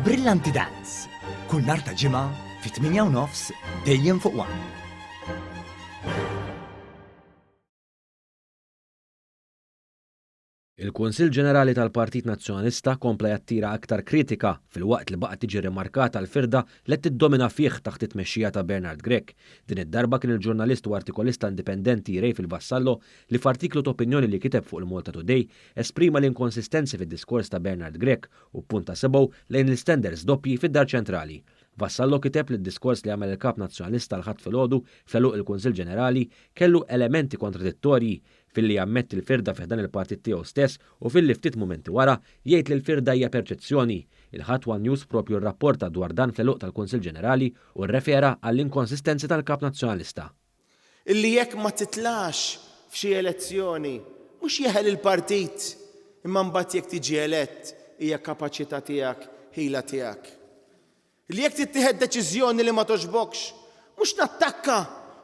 Brillanti Dance, kull nhar ta' Ġimgħa fit-8 u nofs dejjem fuq One. Il-Kunsill Ġenerali tal-Partit Nazzjonalista kompla jattira aktar kritika filwaqt li baqgħet tiġi rimarkata l-firda li qed tiddomina fih taħt it-tmexxija ta' Bernard Grech. Din id-darba kien il-ġurnalist u artikolista indipendenti Rayfil Vassallo li f'artiklu t'opinjoni li kiteb fuq il-Malta Today esprima l-inkonsistenzi fid-diskors ta' Bernard Grech u ppunta sebgħu lejn l-istandards doppji fid-Dar Ċentrali. Vassallo kiteb li d-diskors li għamel il-Kap Nazzjonalista l-Ħadd filgħodu fl-għeluq il-Kunsill Ġenerali kellu elementi kontradittorji filli jammetti l-firda fi ħdan il-partit tiegħu stess u filli ftit mumenti wara jgħid li l-firda hija perċezzjoni. Il-Ħadd one News proprju rrapporta dwar dan fl-għeluq tal-Kunsill Ġenerali u rrefera għall-inkonsistenzi tal-Kap Nazzjonalista. Illi jekk ma titlax f'xi elezzjoni, mhux jeħel il-partit, imma mbagħad jekk tiġi elett hija kapaċità tiegħek, ħila tiegħek. Li jekk tittieħed deċiżjoni li ma togħġbokx, mhux nattakka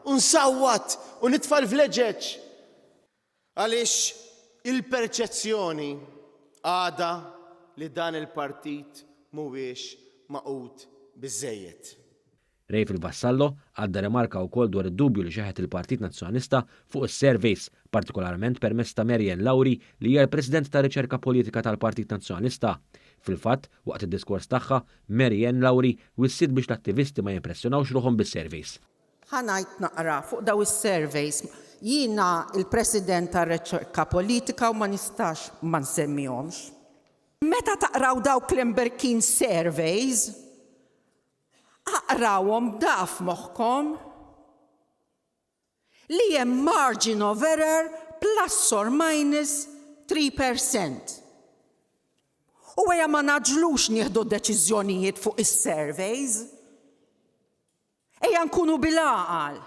u nsawwat u nitfa' l-vleġeġ. Għaliex il-perċezzjoni għadha li dan il-partit mhuwiex magħqud biżżejjed. Rayfil Vassallo għadda rimarka wkoll dwar id-dubju li xeħet il-Partit Nazzjonalista fuq is-surveys, partikolarment permezz ta' Mary Ann Lauri li hija l-President ta' Riċerka Politika tal-Partit Nazzjonalista. Fil-fatt, waqt id-diskors tagħha, Mary Ann Lauri wissiet biex l-attivisti ma jimpressjonawx ruħhom bis-surveys. Ħa ngħid naqra fuq daw is-surveys. Jiena l-President tar-Riċerka Politika u ma nistax ma nsemmihomx. Meta taqraw dawk l-imberkin surveys, aqrawhom b'da f'moħħkom li hemm margin of error plus or minus 3%. U ejja ma ngħaġġlux nieħdu deċiżjonijiet fuq is-surveys. Ejja nkunu bil-għaqal.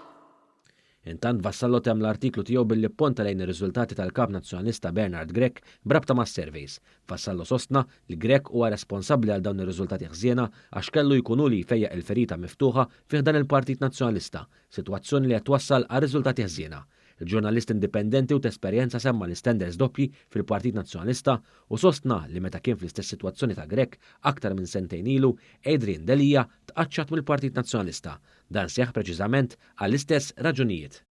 Intant Vassallo temm l-artiklu tiegħu billi pponta lejn ir-riżultati tal-Kap Nazzjonalista Bernard Grech b'rabta mas-surveys. Vassallo sostna li Grech huwa responsabbli għal dawn ir-riżultati ħżiena għax kellu jkun hu li jfejjaq il-ferita miftuħa fi ħdan il-Partit Nazzjonalista, sitwazzjoni li qed twassal għal riżultati ħżiena. Il-ġurnalist indipendenti u t'esperjenza semma l-istandards doppji fil-Partit Nazzjonalista u sostna li meta kien fl-istess sitwazzjoni ta' Grech aktar minn sentejn ilu, Adrian Delia tqaċċat mill-Partit Nazzjonalista. Dan seħħ preċiżament għall-istess raġunijiet.